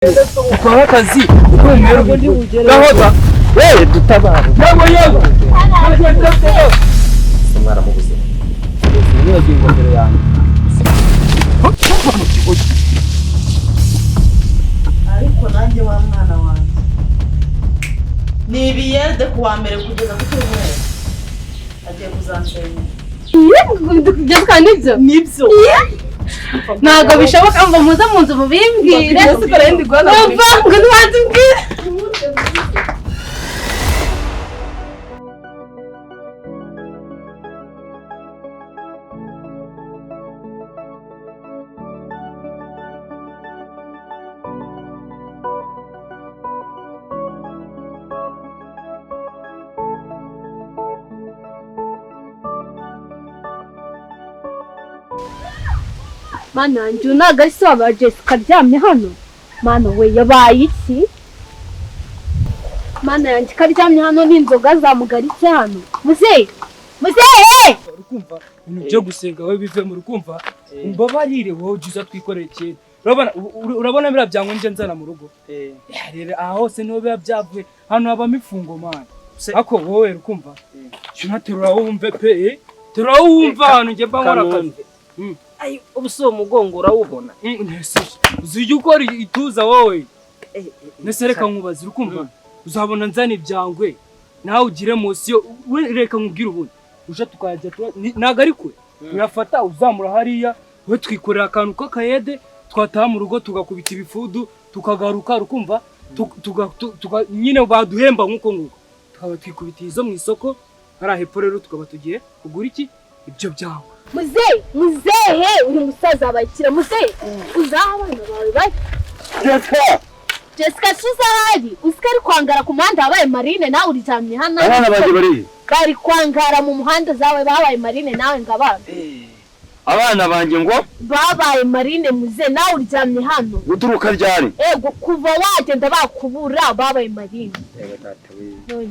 Ukora akazi ukumera gahoza wewe dutabara. Yego yego. Mwaramubuze. Nibagiwe ingofero yanjye. Ariko nanjye wa mwana wanjye ni ibiyede ku wa mbere kugeza ku cyumweru agiye kuzansenya. Jessica, nibyo? Nibyo. Ntabwo bishoboka ngo muze mu nzu mubimbwire. Umva ngo ntibanze umbwire. Mana yanjye, uyu ntabwo ari se wa Jessica aryamye hano? Mana we, yabaye iki? Mana yanjye, ko aryamye hano n'inzoga zamugaritse hano. Muzehe! Muzehe! Urukumva ibintu byo gusenga we bive mu rukumva, umbabarire wowe ujye uza twikorere ikintu. Urabona urabona biriya byango nje nzana mu rugo. Rero aha hose niho biba byavuye, hano habamo ifungo mana. Ako wowe rukumva unaterura wumve pe, terura wumve ahantu njye mba nkora akazi. Ayi, ubu si uwo mugongo urawubona? Uzijya ukora ituza wowe. Nese reka nkubaze, urukumva uzabona nzana ibyangwe nawe ugire munsi yo reka nkubwire ubundi uje tukajya ntago ari kure uyafata uzamura hariya we twikorera akantu k'akayede twataha mu rugo tugakubita ibifudu tukagaruka rukumva nyine baduhemba nk'uko nguko tukaba twikubitiye izo mu isoko hariya hepfo rero tukaba tugiye kugura iki ibyo byangwe. Muzehe, muzehe, uyu musaza abayikira muzehe, uzaha abana bawe bari. Jessica, Jessica suzahari, uziko ari kwangara ku muhanda wabaye marine nawe uryamye hano. Abana banjye bari bari kwangara mu muhanda zawe babaye marine nawe ngo abana. Abana banjye ngo babaye marine muzehe nawe uryamye hano. Guturuka ryari? Ego kuva wagenda bakubura babaye marine. Ego tata we.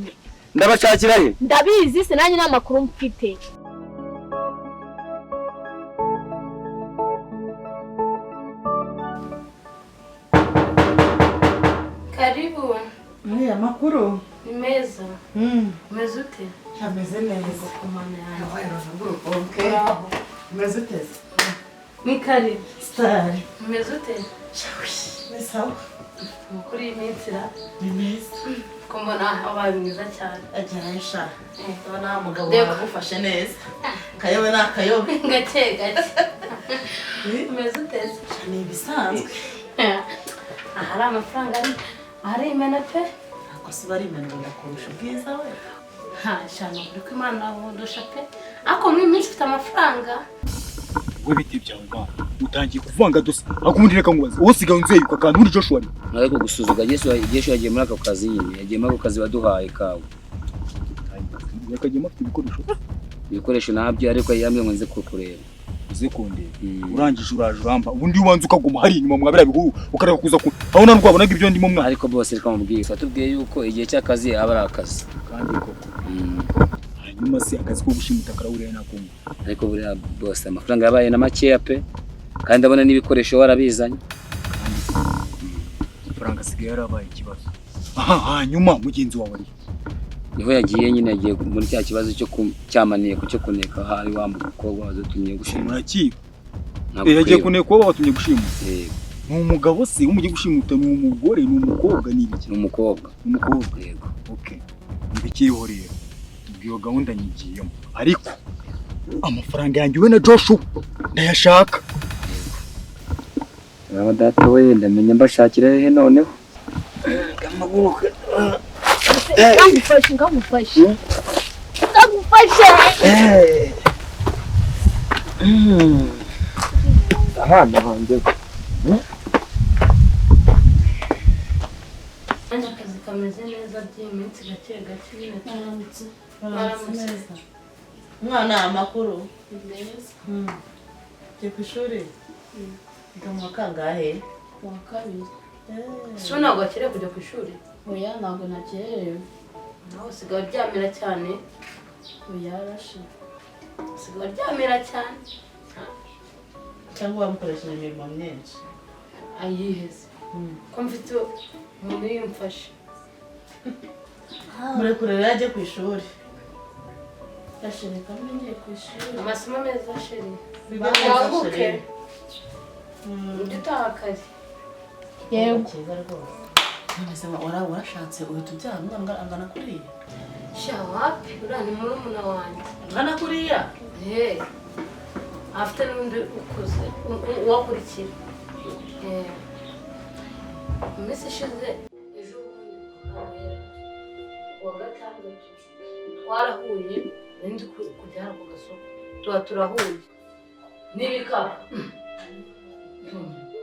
Ndabashakira he? Ndabizi se nanjye n'amakuru mfite. Karibu. Ni amakuru. Ni meza. Umeze ute? Ameze neza. Kumana yanjye. Okay. Umeze ute? Ni karibu. Star. Umeze ute? Ni sawa. Amakuru y'iminsi ra? Ni meza. Ko mbona wabaye mwiza cyane. Agera sha. Ndabona umugabo wagufashe neza. Kayobe na kayobe. Gake gake. Umeze ute? Ni ibisanzwe. Ahari amafaranga ari ahari imena pe. Ako si bari imena ndakurusha ubwiza we. Ha, shano uri ko Imana abundusha pe. Ako muri minsi ufite amafaranga. We biti byawe bana. Utangiye kuvanga dose. Akundi reka nkubaze. Wowe sigaye unzeyuka kandi uri Joshua. Ariko gusuzuga Yesu yagiye muri ako kazi nyine. Yagiye muri ako kazi waduhaye kawe. Yakagiye mafite ibikoresho. Ibikoresho nabyo ariko yambwiye ngo nze kukureba. Uze kundeba. Urangije uraje uramba. Ubundi ubanza ukaguma hari inyuma mwabira bihuru ukareka kuza ku. Aho nta rwabonaga ibyo ndimo mwana. Ariko bose reka mubwire. Watubwiye yuko igihe cy'akazi aba ari akazi. Kandi koko. Hanyuma se akazi ko gushimuta karawuriya nakumva. Ariko buriya bose amafaranga yabaye na makeya pe. Kandi ndabona n'ibikoresho warabizanye. Amafaranga asigaye yarabaye ikibazo. Aha hanyuma mugenzi wawe ari. Niho yagiye nyine yagiye muri cya kibazo cyo cyamaniye ku cyo kuneka hari wa mukobwa wadutumye gushima. Murakiba. Yagiye kuneka uwo batumye gushima. Yego. Ni umugabo se umugiye gushimuta ni umugore ni umukobwa ni ibiki? Ni umukobwa. Ni umukobwa. Yego. Okay. Mbikiriho rero. Ubwiyo gahunda nyigiyemo. Ariko amafaranga yanjye we na Joshua ndayashaka. Baba data we ndamenya mbashakira hehe noneho. Kamaguruka. Ndagufashe, ndagufashe. Ndagufashe. Abana banjye. Nanjye akazi kameze neza by'iyi minsi gake gake nyine turamutse. Baramutse. Mwana amakuru. Ni meza. Ugiye ku ishuri? Wiga mu wa kangahe? Mu wa kabiri. Ese ntabwo wakerewe kujya ku ishuri? Oya ntabwo nakerewe. Nawe usigaye uryamira cyane. Oya rashe. Usigaye uryamira cyane. Cyangwa wamukoresheje imirimo myinshi. Ayiheze. Ko mfite umuntu yimfashe. Murekure rero ajye ku ishuri. Chérie kamwe ngiye ku ishuri. Amasomo meza chérie. Biba neza, Banguke. chérie. Ujye utaha kare. Yego. Cyiza rwose. None se warashatse uhita ubyara umwana angana kuriya? Sha wapi, uriya ni murumuna wanjye. Angana kuriya? Eh. Afite n'undi ukuze uwakurikira. Eh. Mu minsi ishize ejo bundi kuwa gatandatu twarahuye, nari ndi kujya hano ku gasoko, tuba turahuye n'ibikapu.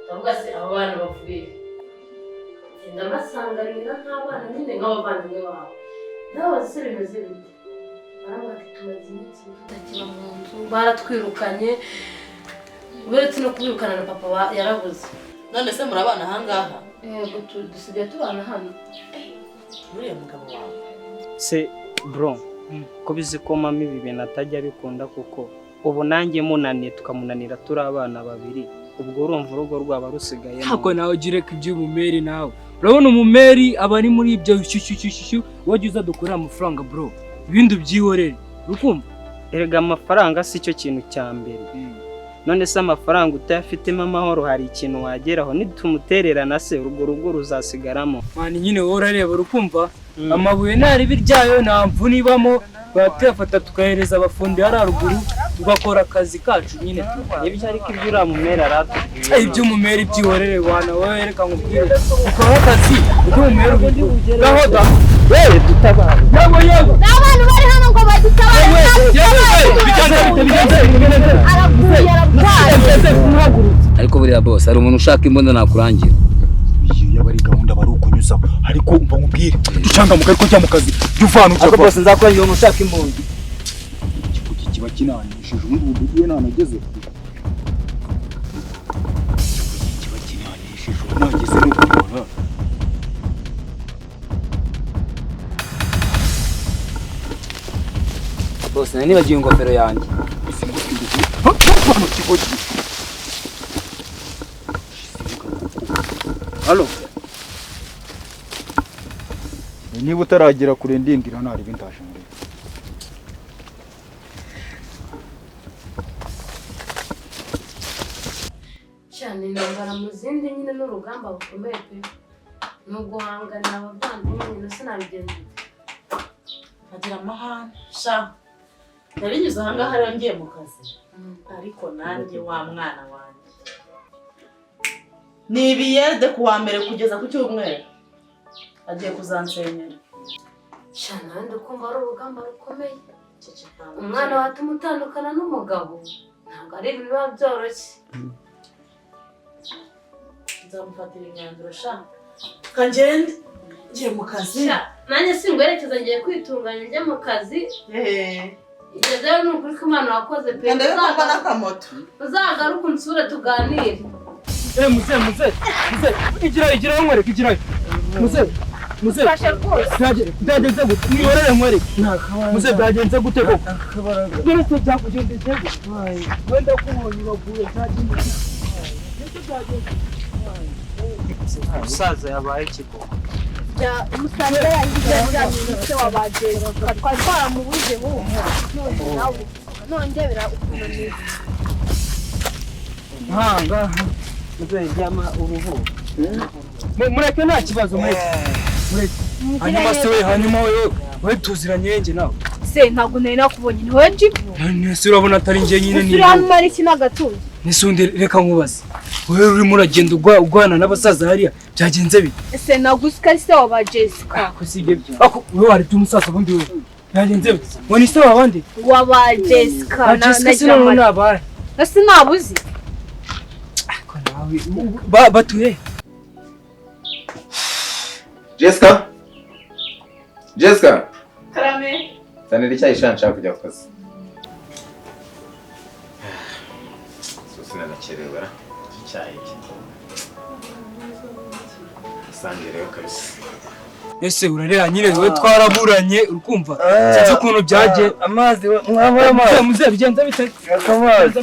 Ndavuga se abo bana bavuye ngenda mbasanganira nk'abana nyine nk'abavandimwe babo, ndababaza se bimeze bite, baravuga ati tumaze iminsi tutakiba mu nzu, baratwirukanye, uretse no kubirukana na papa yarabuze. None se murabana ahangaha? Yego, dusigaye tubana hano. Uriya mugabo wawe Se bro, ko bizi ko mama ibi bintu atajya abikunda, kuko ubu nanjye munaniye tukamunanira turi abana babiri, ubwo urumva urugo rwaba rusigaye. Ntabwo nawe ugireka iby'umumeri nawe. Urabona umumeri aba ari muri ibyo shyushyushyushyu, wajya uza dukorera amafaranga bro, ibindi ubyihorere, urukumva? Erega amafaranga si cyo kintu cya mbere. None se amafaranga utayafitemo amahoro hari ikintu wageraho? Nitumutererana se urwo rugo ruzasigaramo. Mani nyine wowe urareba, urukumva? Amabuye nta ribi ryayo, nta mvune ibamo, tuyafata tukahereza abafundi hariya ruguru, tugakora akazi kacu nyine. Ibyo ariko ibyo uriya mumeri aratubwiye. Iby'umumeri byihorere wana, wowe reka nkubwire. Ukora akazi, iby'umumeri ubikora. Gaho da. Wewe dutabare. Yego yego. Abantu bari hano ngo badutabare. Yewe, bigenze. Araguye ararwaye. Ariko buriya boss hari umuntu ushaka imbunda nakurangira. Iyo yaba ari gahunda bari ukunyuzaho, ariko umva nkubwire, ducangamuka ariko njya mu kazi, jya uvana ujya Ariko boss nzakurangira umuntu ushaka imbunda. Ikigo kiba kinanishije ubundi ubu iwe ntanageze. Ikigo kiba kinanishije ubu nageze no kubona. Boss nari nibagiwe ingofero yanjye. Ese ngo twigeze hano kigo. Halo. Niba utaragera kure ndindira ntari bindaje muri. Cyane intambara mu zindi nyine n'urugamba rukomeye pe. Ni uguhangana abavandimwe nyine sinabigenza. Agira amahane sha. Narinyuze ahangaha rero ngiye mu kazi. Ariko nanjye wa mwana wanjye ni ibiyede kuwa mbere kugeza ku cyumweru agiye kuzansenyera. Sha nawe ndikumva ari urugamba rukomeye. Umwana watuma utandukana n'umugabo ntabwo ari ibintu biba byoroshye. Nzamufatira imyanzuro sha. Kangende ngiye mu kazi. Sha nanjye singwerekeza ngiye kwitunganya njye mu kazi. Ibyo rero ni ukuri ko Imana wakoze pe. Ngenda bikorwa n'akamoto. Uzagaruke unsure tuganire. Muze muze muze igira nkwereke igira. Muze muze. Byagenze gute? Mwihorere nkwereke. Muze byagenze gute koko? Dore se byakugendekeye gute? Wenda kubonye uraguye byagenze. Umusaza yabaye ikigo. Umusaza yagize se wabagenzi twari twaramubuze ubu none nawe none ndebera ukuntu ameze. Nkanga Muzeryama uruhu. Mureke nta kibazo mureke. Mureke. Hanyuma se we hanyuma we tuziranye nge nawe. Se ntabwo nari nakubonye ni wowe Jibu. None se urabona atari nge nyine ni. Uri hano iki n'agatuza. Nisundi reka nkubaze. Wewe urimo uragenda ugwana n'abasaza hariya byagenze bite? Ese nagusika se waba Jessica. Ko si ibyo byo. Ako wewe wari umusaza bundi wewe. Byagenze bite? Ngo ni se wabandi? Waba Jessica na Jessica sinone nabaye. Ese nabuzi. Ako nawe batuye. Jessica? Jessica? Karame. Zanira icyayi sha nshaka kujya ku kazi. Sinanakerewe ra. Iki cyayi iki. Sange rero kabisa. Ese urarera nyine we twaraburanye urukumva sinzi ukuntu byagiye. Amazi mwaba amazi. Muze bigenza bite? Shaka amazi.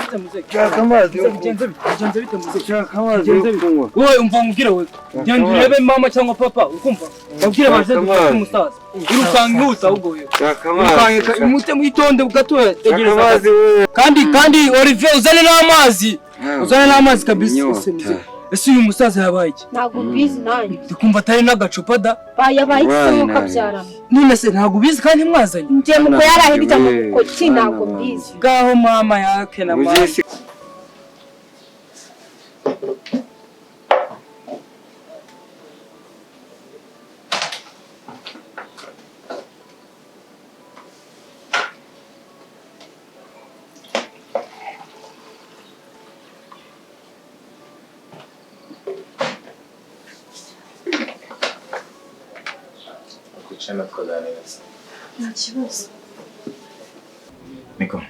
Shaka amazi. Bigenza bite? Bigenza bite muze? Shaka amazi yo kunywa. Wowe umva mubwire we. Genda urebe mama cyangwa papa urukumva. Babwire baze dufate umusaza. Irukanka ihuta ahubwo wewe. Shaka amazi. Irukanka imute mwitonde gatoya. Tegereza amazi wewe. Kandi Olivier uzane n'amazi. Uzane n'amazi kabisa. Ese uyu musaza yabaye iki? Ntabwo mbizi nanjye. Ndikumva atari n'agacupa da. Yabaye iki se mukabyarana? None se ntabwo ubizi kandi mwazanye? Njye muko yarahirya mu bukoki ntabwo mbizi. Gaho mama yake na mama. Kwicara tukaganira. Nta kibazo. Niko.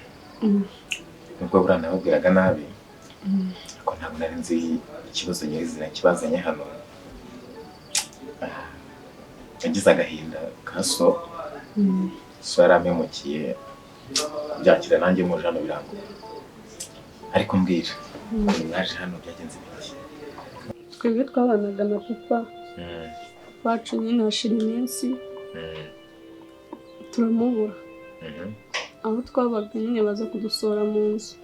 Nubwo buriya nababwiraga nabi, ariko ntabwo nari nzi ikibazo nyirizina kibazanye hano. Nagize agahinda ka so. So yarampemukiye, kubyakira nanjye muje hano birangora. Ariko mbwira, ukuntu mwaje hano byagenze bite? Twebwe twabanaga na papa bacu nyine hashira iminsi turamubura. Aho twabaga nyine baza kudusohora mu nzu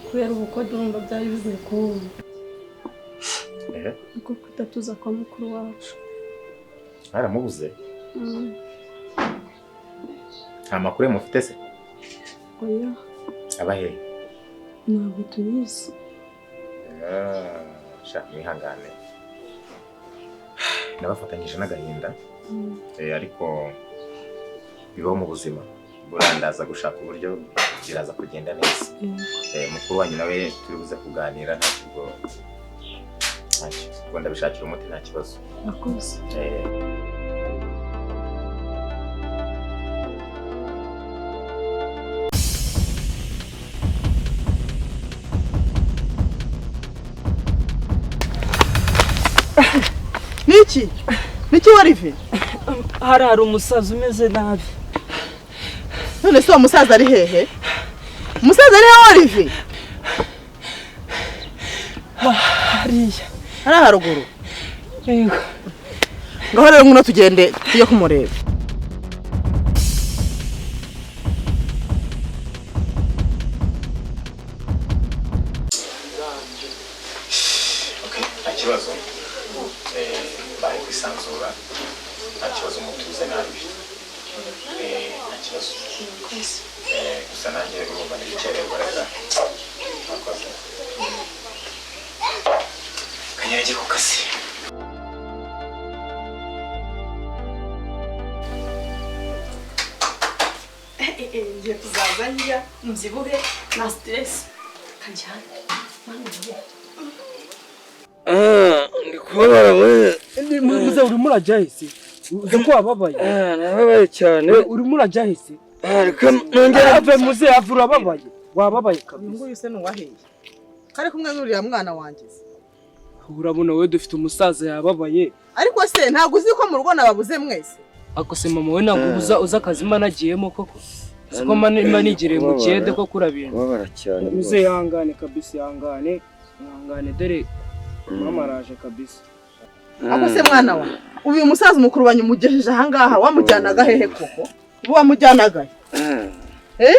kubera ubukode urumva byari bigoye kubona, niko kwita tuza kwa mukuru wacu. Mwaramubuze? Nta makuru mufite se? Oya. Aba hehe? Ntabwo tubizi. Sha mwihangane, nabafatanyije n'agahinda, ariko bibaho mu buzima. Burandaza gushaka uburyo biraza kugenda neza. Mukuru wanyu nawe turi buze kuganira ntabwo ntacyo ndabishakira umuti nta kibazo. Murakoze. Niki? Niki warive? Harari umusaza umeze nabi. None se uwo musaza ari hehe? Umusaza ari hehe warive? Hariya. Ari haruguru. Yego. Ngaho rero ngwino tugende tujye kumureba. Okay, nta kibazo. Bari kwisanzura nta kibazo, mutuze nabi nta kibazo. Gusa nanjye urumva ntibikererwa reka murakoze. Kanyarage ku kazi. Ngiye kuzaza njya mbyibuhe nta stress kajyana mwana we. Ndi kubabara we. Muze urimo urajya hese? Uzi ko wababaye? Nababaye cyane. Urimo urajya hese? Reka nongere ave muze ave, urababaye. Wababaye kabisa. Nguyu se nuwaheye? Kari kumwe n'uriya mwana wanjye. Urabona we dufite umusaza yababaye. Ariko se ntabwo uzi ko mu rugo nababuze mwese? Ako se mama we ntabwo uza akazi imana agiyemo koko? Siko mama nigiriye mu kiyede ko kurabintu. Kubabara cyane. Muze yangane kabisa, yangane. Yangane dore mama araje kabisa. Ako se mwana wa, uyu musaza mukuru wanyu umugejeje aha ngaha wamujyanaga hehe koko? Ubu wamujyanaga he?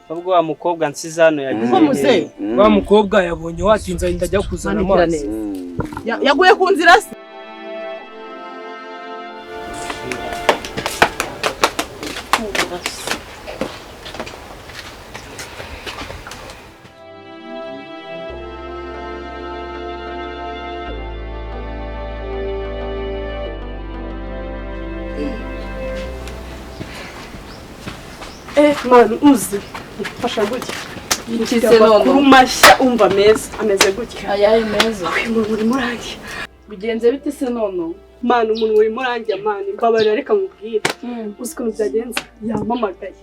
Ubwo wa mukobwa nsize hano yagiye. Muze wa mukobwa yabonye watinze ahita ajya kuzana amazi. Yaguye ku nzira se? Mwana uzi mfasha gutya ngize amakuru mashya umva meza ameze gutya ayaye meza uyu muntu urimo urangiye. Bigenze bite se noneho? Mana, umuntu urimo uranjya, man, mbabarira, reka mubwire. Uzi ukuntu byagenze? Yampamagaye.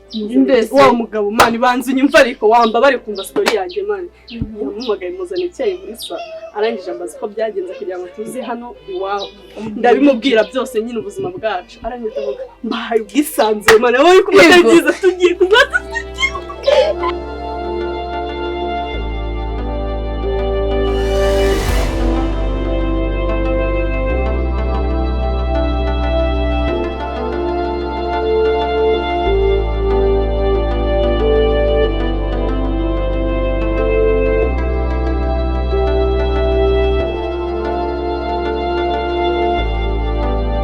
Mbese? Wa mugabo, man, banza unyumva, ariko wambabare kumva story yanjye, man. Yampamagaye, muzana icyayi muri salo, arangije ambaza uko byagenze kugira ngo tuze hano iwabo. Ndabimubwira byose nyine, ubuzima bwacu. Arangije avuga mbahaye ubwisanzure, man, wowe kumva ari Yego. byiza, tugiye kuzaza tugiye.